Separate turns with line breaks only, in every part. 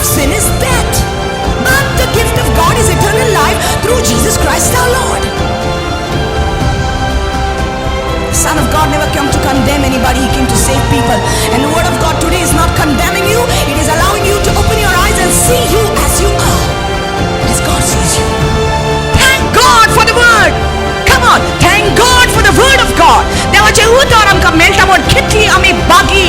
of sin is death, but the gift of God is eternal life through Jesus Christ our Lord. The Son of God never came to condemn anybody, He came to save people. And the word of God today is not condemning you, it is allowing you to open your eyes and see you as you are, as God sees you. Thank God for the word. Come on, thank God for the word of God. देवाचें उतर आमकां मेळटा म्हूण कितली आमी भागी.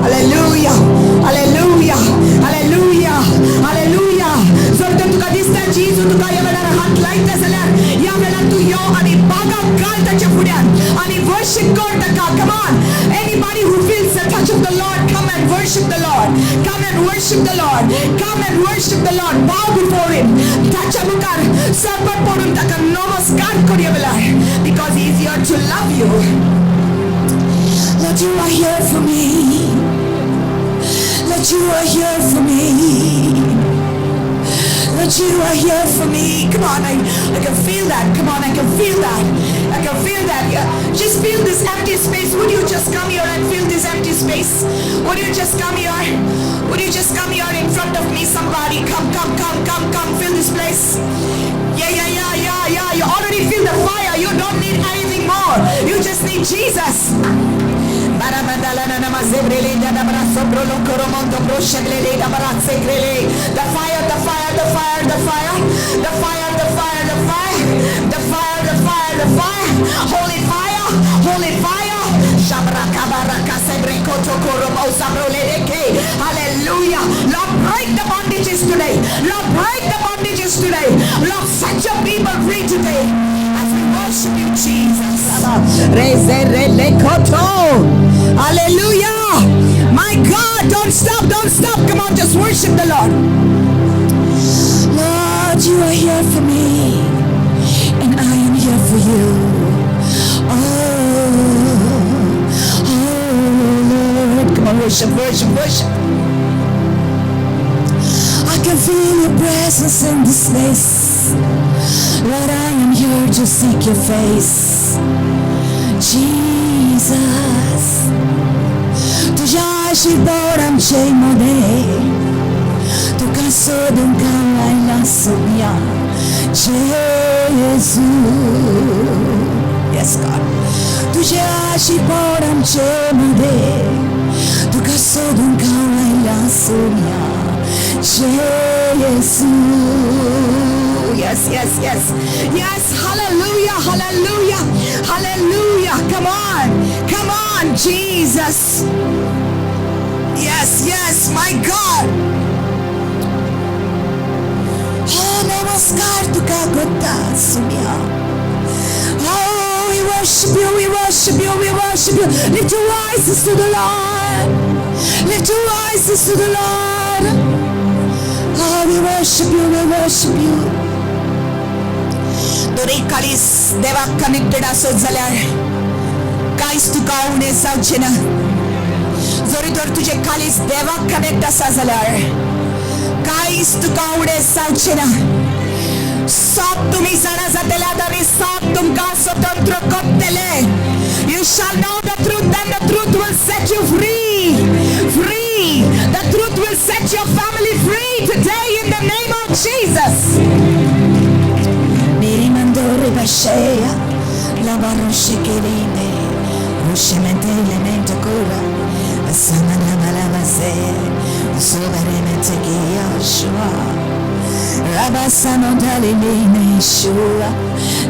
Hallelujah, hallelujah, hallelujah, hallelujah. जर तर तुका दिसता जेजू तुका ह्या वेळार हात लायता जाल्यार ह्या वेळार तूं यो आनी बागाक घाल ताच्या फुड्यान आनी वर्शीप कर ताका. Come on, anybody who feels the touch of the Lord, come and worship the Lord. Come and worship the Lord. Come and worship the Lord. Bow before Him. ताच्या मुखार सरपट पडून ताका नमस्कार कर ह्या वेळार, because He is here to love you. Lord, you are here for me. Lord, you are here for me. Lord, you are here for me. Come on, I can feel that. Come on, I can feel that. I can feel that. Yeah. Just feel this empty space. Would you just come here and feel this empty space? Would you just come here? Would you just come here in front of me? Somebody, come, come, come, come, come. Fill this place. Yeah. You already feel the fire. You don't need anything more. You just need Jesus. The fire, the fire, the fire, the fire, the fire, the fire, the fire, the fire, the fire, the fire, holy fire, holy fire. Hallelujah. Lord, break the bondages today. Lord, break the bondages today. Lord, set your people free today as we worship you, Jesus. Hallelujah. My God, don't stop, don't stop. Come on, just worship the Lord. Lord, you are here for me, and I am here for you. Oh, oh Lord. Come on, worship, worship, worship. I can feel your presence in this place. Lord, I am here to seek your face. Jesus, तुज्या आशीर्वाद आमचे मदें, तुका सोदूंक हांव आयलां सोम्या जेजू. Yes, God. तुझे आशीर्वाद आमचे मदें, तुका सोदूंक हांव आयलां सोम्या जेजू. Yes, yes, yes. Yes, hallelujah, hallelujah, hallelujah. Come on, come on, Jesus. Yes, yes, my God. Oh, namaskar tuka gota sumya. Oh, we worship you, we worship you, we worship you. Lift your voices to the Lord. Lift your voices to the Lord. Oh, we worship you, we worship you. दरेक काळीज देवाक connected आसत जाल्यार कांयच तुका उणें जावचें ना. जरी तर तुजें काळीज देवाक कनेक्ट आसा जाल्यार कांयच तुका उणें जावचें ना. सत तुमी जाणा जातले आनी सत तुमकां स्वतंत्र करतले. You shall know the truth, and the truth will set you free. Free. The truth will set your family free today in the name of Jesus. Miri mandore bashea, la baroshe kerime, rushemente elemento cura, samana malamase, soveremente Yeshua. Rabasamondali Yeshua,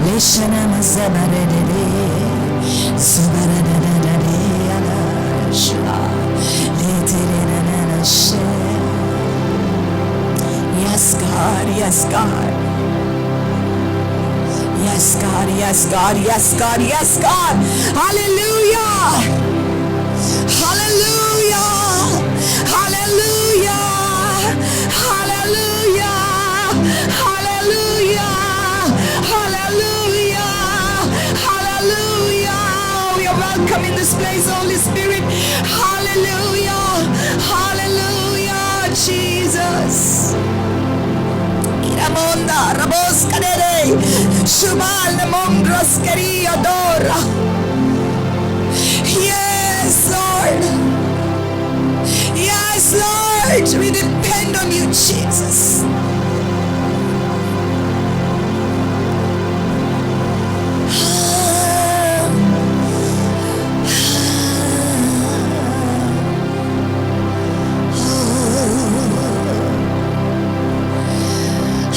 leshana mazabarede, sobaradadadade, Yeshua, leterenanashe. Yes, God, yes, God. Yes, God, yes, God, yes, God, yes, God. Hallelujah. Hallelujah. Hallelujah. Hallelujah. Hallelujah. Hallelujah. Hallelujah. We are welcome in this place, Holy Spirit. Hallelujah. Hallelujah, Jesus. Monda Raboskanere Shubal Mondroskeria Dora. Yes, Lord. Yes, Lord. We depend on you, Jesus.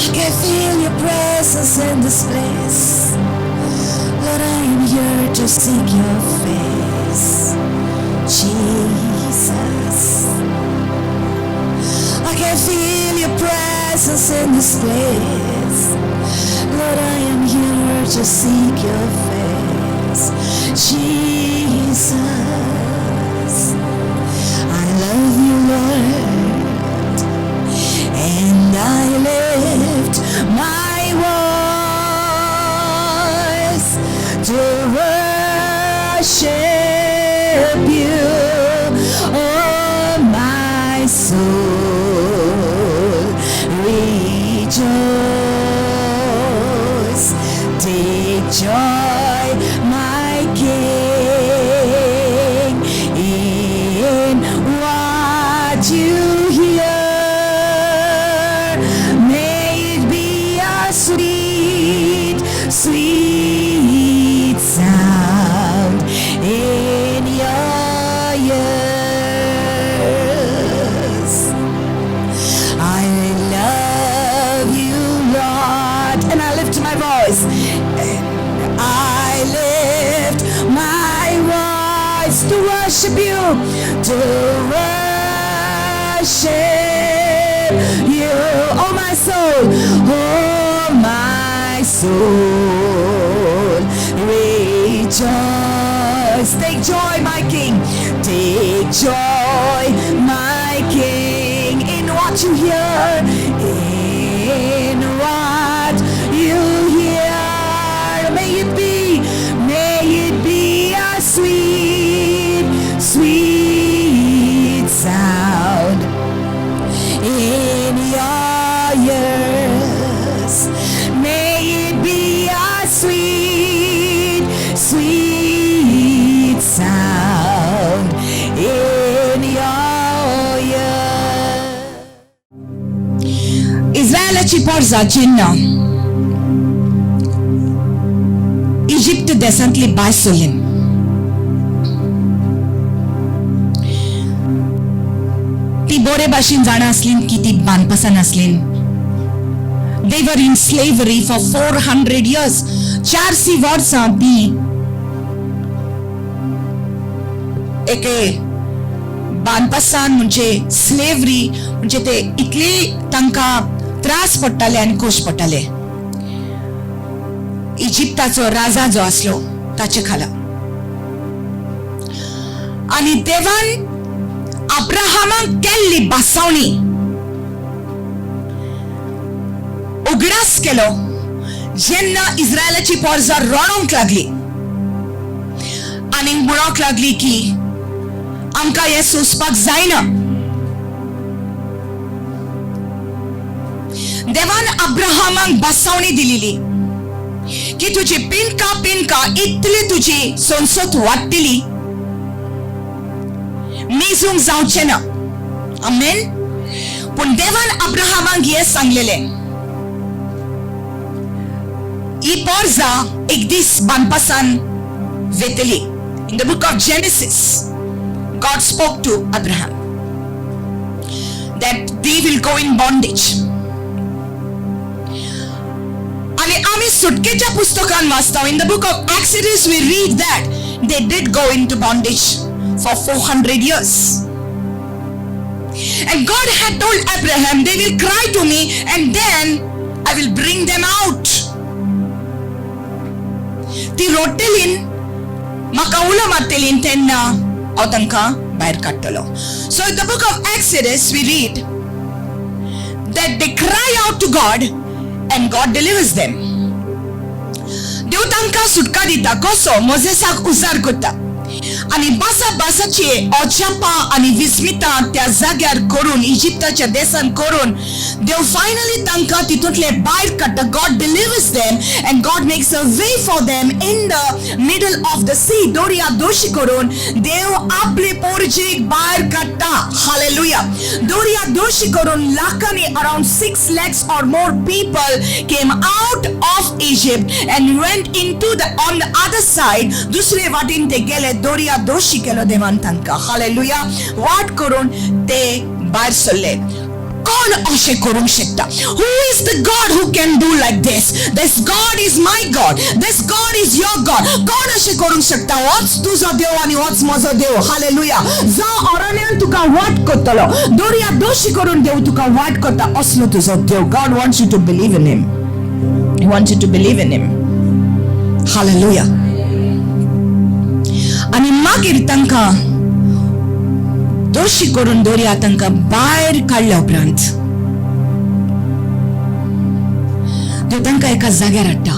I can feel your presence in this place. Lord, I am here to seek your face, Jesus. I can feel your presence in this place. Lord, I am here to seek your face, Jesus. I love you, Lord, and I lift my voice to worship you, oh my soul, rejoice, take joy, my King, in what you hear. May it be a sweet, sweet sound in your ears. I love you, Lord, and I lift my voice. And I lift my voice to worship you, to worship you. Oh my soul, oh my soul, rejoice. Take joy, my King. Take joy, my King, in what you hear, in what you hear. May it be a sweet, sweet sound in your ears. May it be a sweet, sweet sound in your ears. इस्रायलाची पोरजा जेन्ना इजिप्त देशांतली भायर सरली, ती बरे भाशेन जाणा आसली की ती बांदपासान आसली. They were in slavery for 400 years. 400 वर्सां ती एके बांदपासान, म्हणजे स्लेवरी, म्हणजे ते इतली तांकां त्रास पडटाले आनी खोश पडटाले इजिप्ताचो राजा जो आसलो ताचे खाला. आनी देवान अब्राहमाक केल्ली बासावणी उगडास केलो जेन्ना इस्रायलाची पोरजा रडोंक लागली आनी म्हणोंक लागली की आमकां हें सोंसपाक जायना. देवान अब्राहमाक बासावणी दिलेली की तुजी पिनका पिनका इतली तुजी संसद वाडटली, मेजूंक जावचें ना. आमेन. पूण देवान अब्राहमाक हें सांगलेलें, ही पोरजा एक दीस बांदपासान वेतली. In the book of Genesis, God spoke to Abraham that they will go in bondage. आणि आम्ही सुटकेच्या पुस्तकान वाचता, in the book of Exodus we read that they did go into bondage for 400 years. And God had told Abraham, they will cry to me and then I will bring them out. ती रोडटेलीन म्हाका उलो मारतलीन तेन्ना हांव तांकां भायर काडटलो. So in the book of Exodus we read that they cry out to God and God delivers them. देव तांकां सुटका दिता. कसो? मोजेसाक उजार करता. आनी बासा बासाचे अजापां आनी विस्मितां त्या जाग्यार करून, इजिप्ताच्या देशान करून, देव फायनली तांकां तितूंतले भायर काडटा. God delivers them and God makes a way for them in the middle of the sea. दर्या दोशी करून देव आपले पोरजेक भायर काडटा. हालेलुया. दर्या दोशी करून लाखांनी, around 6 lakhs or more people came out of Egypt and went into the on the other side. दुसरे वाटेन ते गेले. दर्या दोशी केलो देवान तांकां. हालेलुया. वाट करून ते भायर सरले. कोण अशें करूंक शकता? Who is the God who can do like this? This God is my God. This God is your God. कोण अशें करूंक शकता? होच तुजो देव आनी होच म्हजो देव. हालेलुया. जो अरण्यान तुका वाट करतलो, दर्या दोशी करून देव तुका वाट करता, असलो तुजो देव. God wants you to believe in him. He wants you to believe in him. Hallelujah. आनी मागीर तांकां दोशी करून दर्या तांकां भायर काडल्या उपरांत देव तांकां एका जाग्यार हाडटा,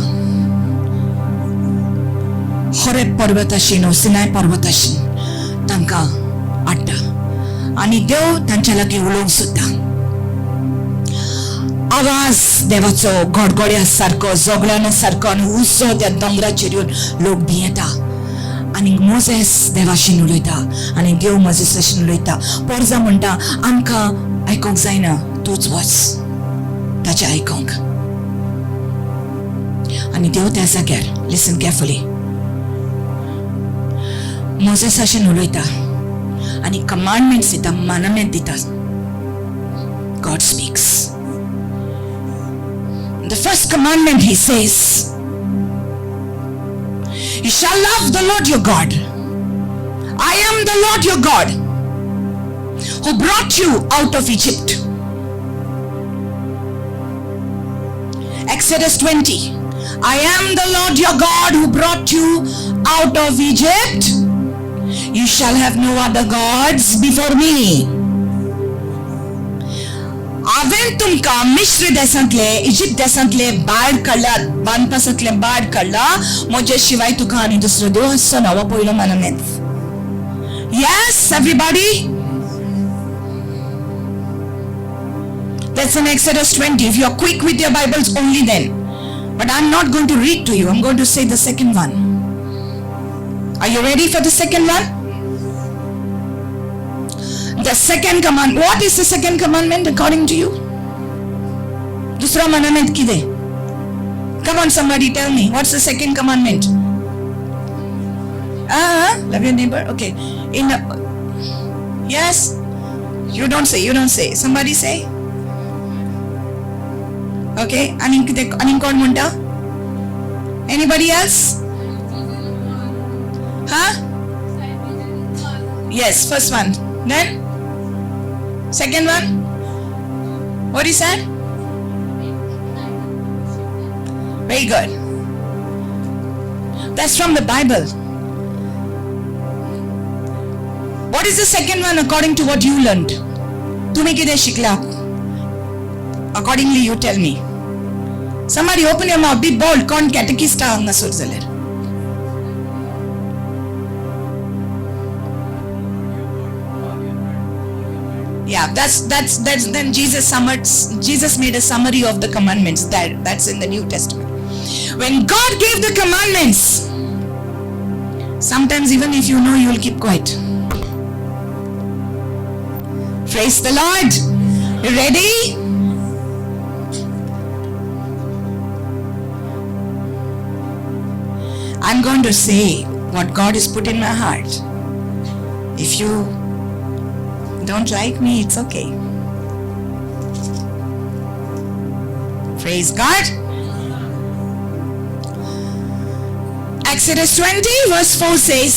होरेब पर्वताशीन, सिनाय पर्वताशीन तांकां हाडटा आनी देव तांच्या लागीं उलोवंक सोदता. आवाज देवाचो गडगड्या सारको, जोगलाना सारको आनी उजो त्या दोंगराचेर येवन लोक भियेता आनी मोजेस देवाशीन उलयता आनी देव मोजेसाशीन उलयता. पोरजा म्हणटा, आमकां आयकोंक जायना, तूंच वच ताचें आयकोंक. आनी देव त्या जाग्यार, लिसन केअरफुली, मोजेसाशीन उलयता आनी कमांडमेंट्स दिता, मानमेंट दिता. God speaks. The first commandment, he says, "You shall love the Lord your God. I am the Lord your God who brought you out of Egypt." Exodus 20. I am the Lord your God who brought you out of Egypt. You shall have no other gods before me. हांवें तुमकां मिश्र देशांतले, इजिप्त देशांतले भायर काडल्यात, बांदपासांतले भायर काडला, म्हजे शिवाय तुका आनी दुसरो देव आसचो ना. हो पयलो मानमेंत. Yes, everybody? That's in Exodus 20. If you're quick with your Bibles, only then. But I'm not going to read to you. I'm going to say the second one. Are you ready for the second one? The second command. What is the second commandment according to you? दुसरा मानमेंत कितें? Come on, somebody tell me. What's the second commandment? Love your neighbor. Okay. Yes? You don't say. You don't say. Somebody say. Okay. आनी कितें, आनी कोण म्हणटा? Anybody else? Huh? Yes, first one. Then? Second one? What is that? Very good. That's from the Bible. What is the second one according to what you learned? तुम्ही कितें शिकला? Accordingly you tell me. Somebody open your mouth, be bold. कोण catechist हांगासर जाल्यार? Yeah, that's then Jesus made a summary of the commandments. That's in the New Testament. When God gave the commandments, sometimes even if you know, you will keep quiet. Praise the Lord. You ready? I'm going to say what God has put in my heart. If you don't like me, it's okay. Praise God. Exodus 20 verse 4 says,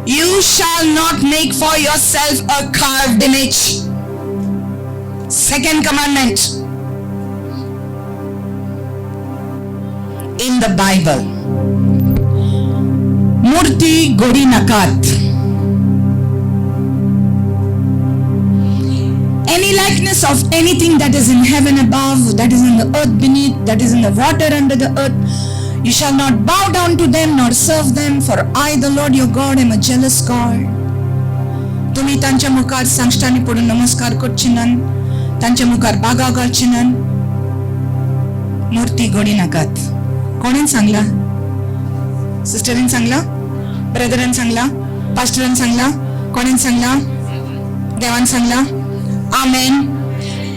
"You shall not make for yourself a carved image." Second commandment in the Bible. Murti godi nakat. Any likeness of anything that is in heaven above, that is in the earth beneath, that is in the water under the earth, You shall not bow down to them nor serve them, for I, the Lord your God, am a jealous God. तुमी तांच्या मुखार सांश्टांनी पडून नमस्कार करचे नात, तांच्या मुखार बागा घालचे नात, मूर्ती घडी नाकात. कोणेन सांगला? सिस्टरीन सांगला, ब्रदरान सांगला, पास्टरान सांगला, कोणेन सांगला? देवान सांगला. आमेन.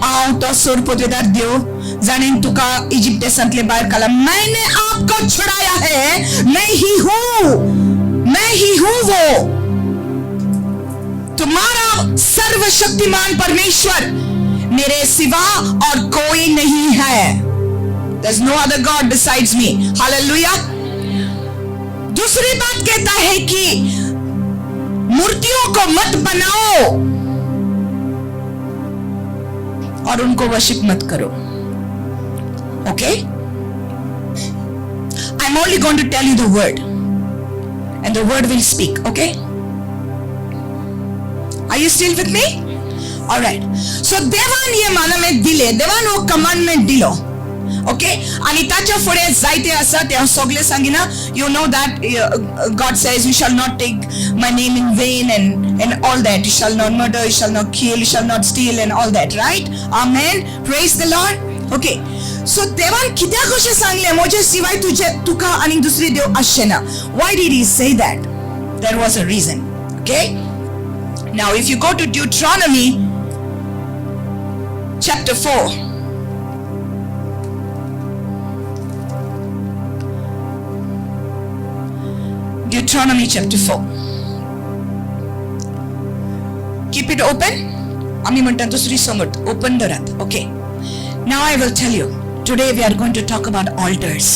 हांव तो सोरपोतेदार देव जाणें तुका इजिप्त देशांतले भायर काडला. मैंने आपको छुड़ाया है, मैं ही हूं, मैं ही हूं वो तुम्हारा सर्वशक्तिमान परमेश्वर, मेरे सिवा और कोई नहीं है. There's no other God besides me. Hallelujah. दूसरी बात कहता है कि मूर्तियों को मत बनाओ और उनको वर्शिप मत करो. Okay, I am only going to tell you the word and the word will speak. Okay, are you still with me? Alright. So देवान हे मानमेंट दिले, देवान हो कमांडमेंट दिलो. ओके, आणि ताच्या फुडें जायते आसा ते हांव सगळें सांगिना. You know that God says you shall not take my name in vain and all that, you shall not murder, you shall not kill, you shall not steal and all that, right? Amen, praise the Lord. Okay, so देवान कित्याक अशें सांगलें म्हजे शिवाय तुजे तुका आनी दुसरी देव आसचे ना? Why did he say that? There was a reason. Okay, now if you go to Deuteronomy chapter 4, Deuteronomy chapter 4. Keep it open. आम्ही म्हणतात दुसरी समोर open धरात. Okay, now I will tell you, today we are going to talk about altars.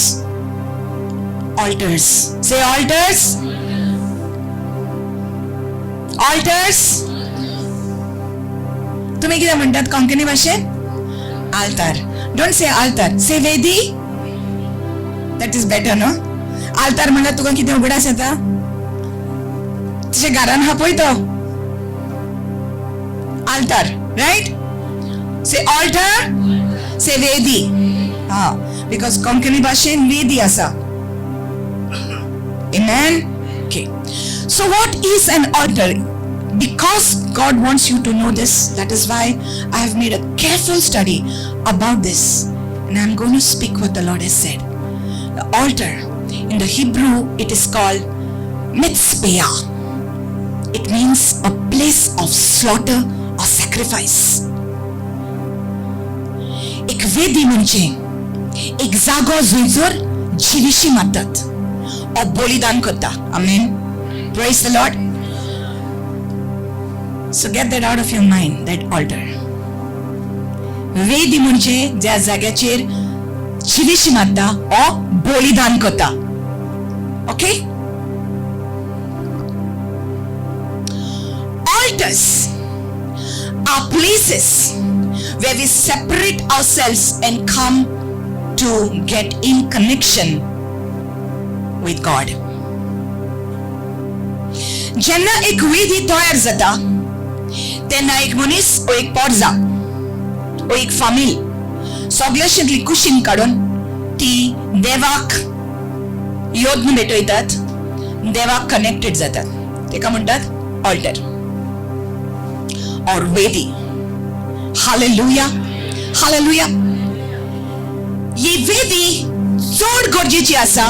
Altars, say altars. Altars. तुम्ही कितें म्हणटात कोंकणी भाशेन? आल्तार. Don't say आल्तार, से वेदी. That is better no? आल्तार म्हणल्यार तुका कितें उगडास येता? तुज्या घरान हा पळय तो आल्तार, रायट? से ऑल्टर, से वेदी. हा, because Konkani भाशेन वेदी आसा. Amen. Okay. So what is an altar? Because God wants you to know this, that is why I have made a careful study about this. And I'm going to speak what the Lord has said. The altar, in the Hebrew, it is called Mizbeah. It means a place of slaughter or sacrifice. एक वेदी म्हणजे एक जागो जंयसर जिविशी मारतात ओ बलिदान करता. Amen, praise the Lord. So get that out of your mind, that altar. वेदी म्हणजे ज्या जाग्याचेर जिविशी मारता ओ बलिदान करता. Okay, altars are places where we separate ourselves and come to get in connection with God. जेन्ना एक वेदी तयार जाता तेन्ना एक मनीस ओ एक पोरजा ओ एक फामील सगळ्याशेंतली कुशीन काडून ती देवाक योद्न भेटयतात, देवाक कनेक्टेड जातात. तेका म्हणटात ऑल्टर और वेदी. Hallelujah, hallelujah. ही वेदी चड गरजेची आसा,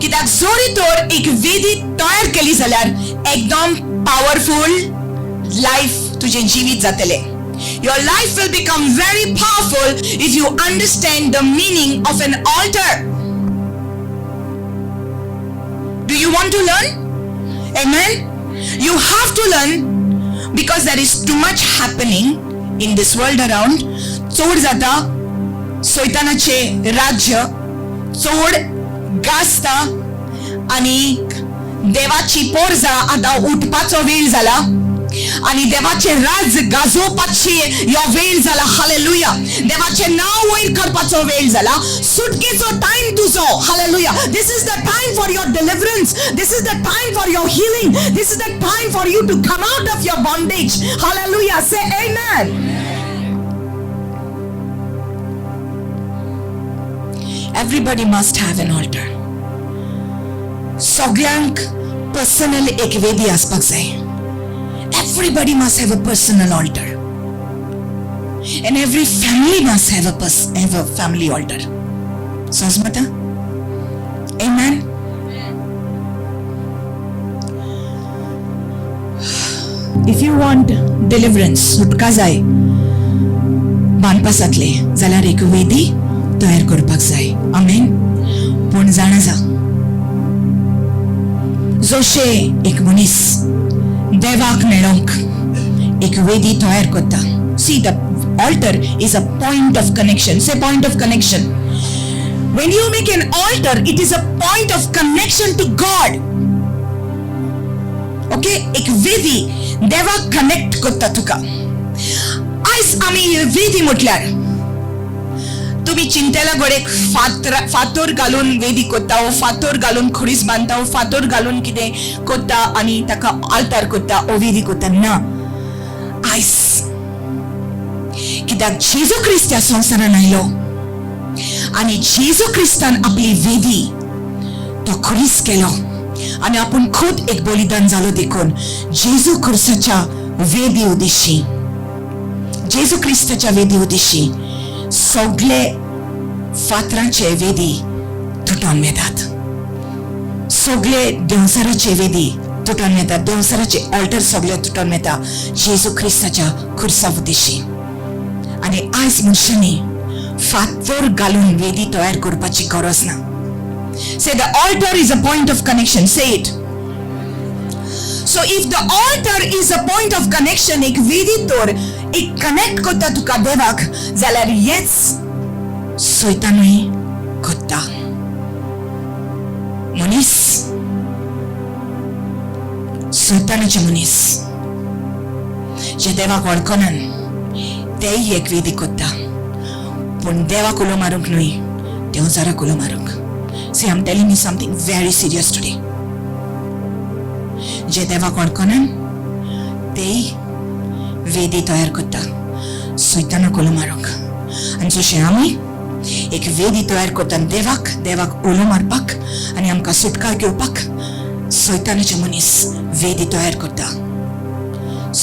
कित्याक जरी तर एक वेदी तयार केली जाल्यार एकदम पावरफुल लायफ तुजें जिवीत जातलें. Your life will become very powerful if you understand the meaning of an altar. Do you want to learn? Amen. You have to learn because there is too much happening in this world around. चोड जाता सैतानाचे राज्य चोड गाजता आणि देवाची पोरजा आतां उठपाचो वेळ जाला आणि देवाचे राज्य गाजोवपाची यो वेळ जाला. हालेलुया. देवाचे नाव वयर करपाचो वेळ जाला. सुटकेचो टायम तुजो. Hallelujah. This is the time for your deliverance. This is the time for your healing. This is the time for you to come out of your bondage. Hallelujah. Say amen. Everybody must have an altar. सगळ्यांक personal एक वेदी आसपाक जाय. Everybody must have a personal altar. And every family must have a family altar. समजता? Amen. If you want deliverance, सुटका जाय बांदपासांतले जाल्यार एक वेदी तयार करपाक जाय. आमेन. पूण जाणा जा, जशे एक मनीस देवाक मेळोवंक एक वेदी तयार करता. See, the altar is a point of connection. Say point of connection. When you make an altar, it is a point of connection to God. Okay, एक वेदी देवाक कनेक्ट करता तुका. आयज आमी वेदी म्हटल्यार तुमी चिंतेला गोडेक फातर घालून वेदी करता, वो फातर घालून खुरीस बांदता, वो फातर घालून कितें करता आनी ताका आल्तार करता, वो वेदी करता. ना, आयज कित्याक जेजू क्रिस्त ह्या संवसारान आयलो आनी जेजू क्रिस्तान आपली वेदी तो खुरीस केलो आनी आपूण खुद एक बलिदान जालो. देखून जेजू क्रिस्ताच्या वेदी उदेशी, जेजू क्रिस्ताच्या वेदी उदेशी सगळे फातरांचे वेदी तुटोन येतात, सगळे देंवचाराचे वेदी तुटोन येतात, देंवचाराचे ऑल्टर सगळे तुटोन येता जेजू क्रिस्ताच्या खुर्सा उदेशी. आनी आयज मनशांनी फातर घालून वेदी तयार करपाची गरज ना. Say the altar is a point of connection. Say it. So if the altar is a point of connection, एक वेदी तर एक कनेक्ट करता तुका देवाक, जाल्यार हेच सैतानूय करता. मनीस सैतानाचे मनीस जे देवाक वळखनान तेय एक वेदी करता, पूण देवाक उलो मारूंक न्हय, देंवचाराक उलो मारूंक. See, I'm telling you something very serious today. जे देवाक वळखनान तेय वेदी तयार करता सैतानाक उलो मारूंक. आनी जशें आमी एक वेदी तयार करता देवाक, देवाक उलो मारपाक आनी आमकां सुटका घेवपाक, सैतानाचे मनीस वेदी तयार करता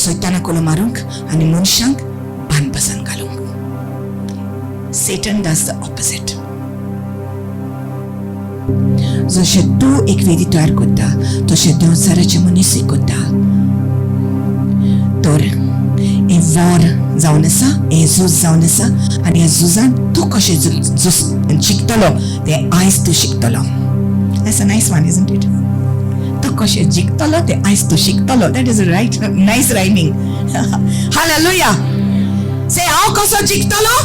सैतानाक उलो मारूंक आनी मनशांक बांदपासान घालूंक. Satan does the opposite. जशें तूं एक वेदी तयार करता तशें देंवचाराचे मनीसूय करता. तर हें वॉर जावन आसा, हें झूज जावन आसा आनी ह्या झुजान तूं कशें जिखतलो तें आयज तूं शिकतलो. That's a nice one, isn't it? तूं कशें जिखतलो तें आयज तूं शिकतलो. That is right nice rhyming. Hallelujah. Say हांव कसो जिखतलो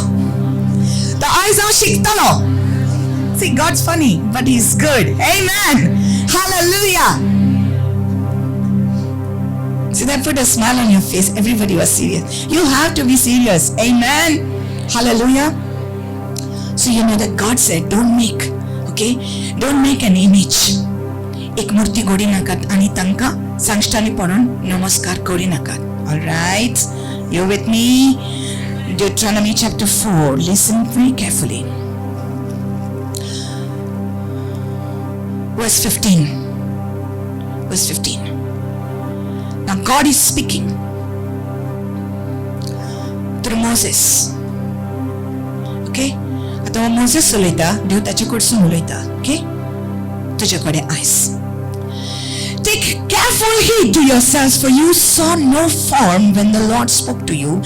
तो आयज हांव शिकतलो. See, God's funny, but He's good. Amen. Hallelujah. See, that put a smile on your face. Everybody was serious. You have to be serious. Amen. Hallelujah. So you know that God said, don't make, okay? Don't make an image. एक मूर्ती घडी नाकात आणि तांकां सांश्टांनी पडून नमस्कार करी नाकात. All right? You with me? Deuteronomy chapter 4. Listen very carefully. Verse 15. Verse 15. Now God is speaking through Moses. Okay? आतां Moses उलयता, देव ताचे कडसून उलयता. ओके? तुजे कडेन आयज. Take careful heed to yourselves, for you saw no form when the Lord spoke to you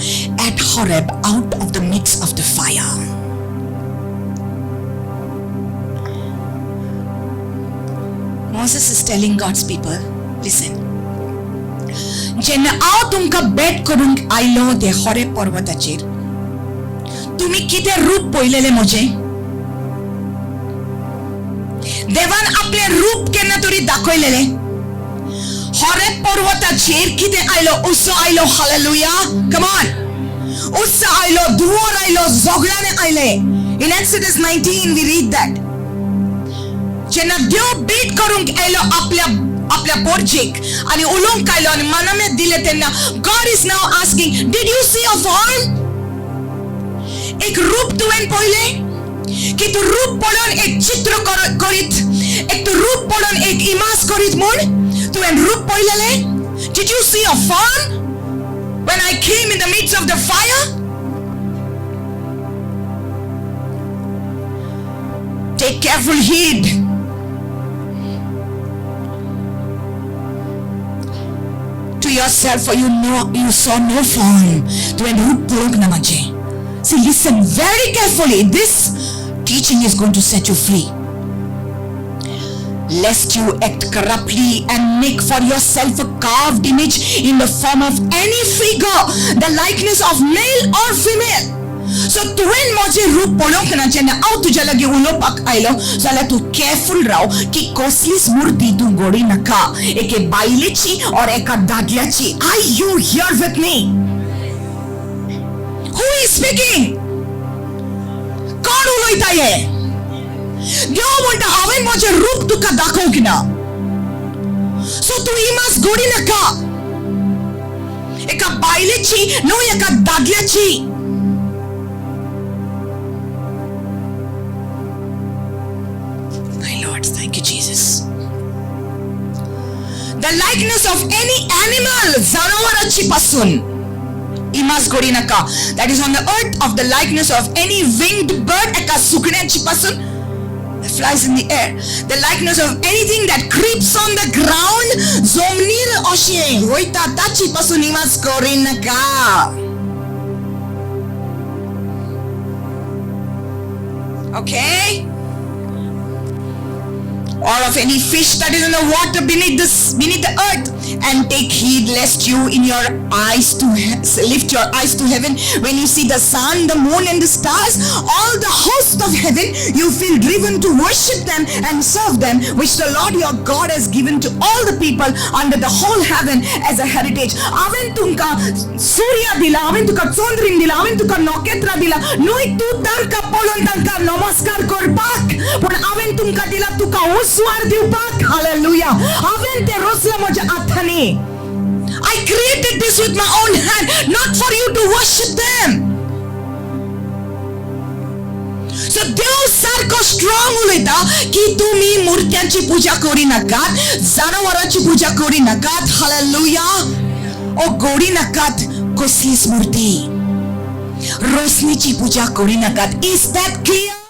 at Horeb out of the midst of the fire. Moses is telling God's people, listen. जेन्ना हांव तुमकां भेट करूंक आयलो ते Horeb पर्वताचेर, तुमी कितें रूप पळयलेलें म्हजें? देवान आपलें रूप केन्ना तरी दाखयलेलें? होरेब पर्वताचेर कितें आयलो? उत्सव आयलो. हालेलुया. Come on. उत्सव आयलो, धुंवर आयलो, झगड्याने आयले. In Exodus 19 we read that. जेन्ना देव भेट करूंक आयलो आपल्या आपल्या पोरजेक आनी उलोवंक आयलो आनी मनामेत दिले, तेन्ना God is now asking, did you see a form? एक रूप तुवें पळयलें? की तूं रूप पळोवन एक चित्र करीत, एक तूं रूप पळोवन एक इमाज करीत म्हूण? तुवें रूप पळयलेलें? Did you see a form when I came in the midst of the fire? Take careful heed to yourself, for you know you saw no form. तुवें रूप पळोवंक ना म्हाजें. See, listen very carefully. This teaching is going to set you free. Lest you act corruptly and make for yourself a carved image in the form of any figure, the likeness of male or female. So तुवें म्हजें रूप पळोवंक ना जेन्ना हांव तुज्या लागीं उलोवपाक आयलो, जाल्यार तूं केअरफूल राव की कसलीच मुर्ती तूं घडय नाका, एके बायलेची or एका दादल्याची. Are you here with me? Who is speaking? कोण उलयता हे? देव म्हणटा, हांवें म्हजें रूप तुका दाखोवंक ना, सो तूं इमाज घडय नाका एका बायलेची न्हय एका दादल्याची. My Lord, thank you, Jesus. The likeness of any animal, जनावराची पासून इमाज घडय नाका, that is on the earth, of the likeness of any winged bird, एका सुकण्याची पासून that flies in the air, the likeness of anything that creeps on the ground, जमनीर अशें वयता ताची पासून इमाज करी नाका. Okay? Or of any fish that is in the water beneath the earth, and take heed lest you in your eyes to lift your eyes to heaven when you see the sun, the moon and the stars, all the host of heaven, you feel driven to worship them and serve them, which the Lord your God has given to all the people under the whole heaven as a heritage. हांवें तुमकां सूर्य दिला, हांवें तुका चंद्रीम दिला, हांवें तुका नखेत्रां दिला, न्हय तूं तांकां पळोवन तांकां नमस्कार करपाक, पूण हांवें तुमकां दिला तुका उस्वार दिवपाक. हालेलुया. हांवें तें रचलां म्हज्या हातांनी. I created this with my own hand, not for you to worship them. So देव सारको स्ट्रॉंग उलयता की तुमी मुर्त्यांची पूजा करी नाकात, जनावरांची पूजा करी नाकात. हालेलुया. ओ घडी नाकात कसलीच मूर्ती, रोसनीची पूजा करी नाकात. Is that clear?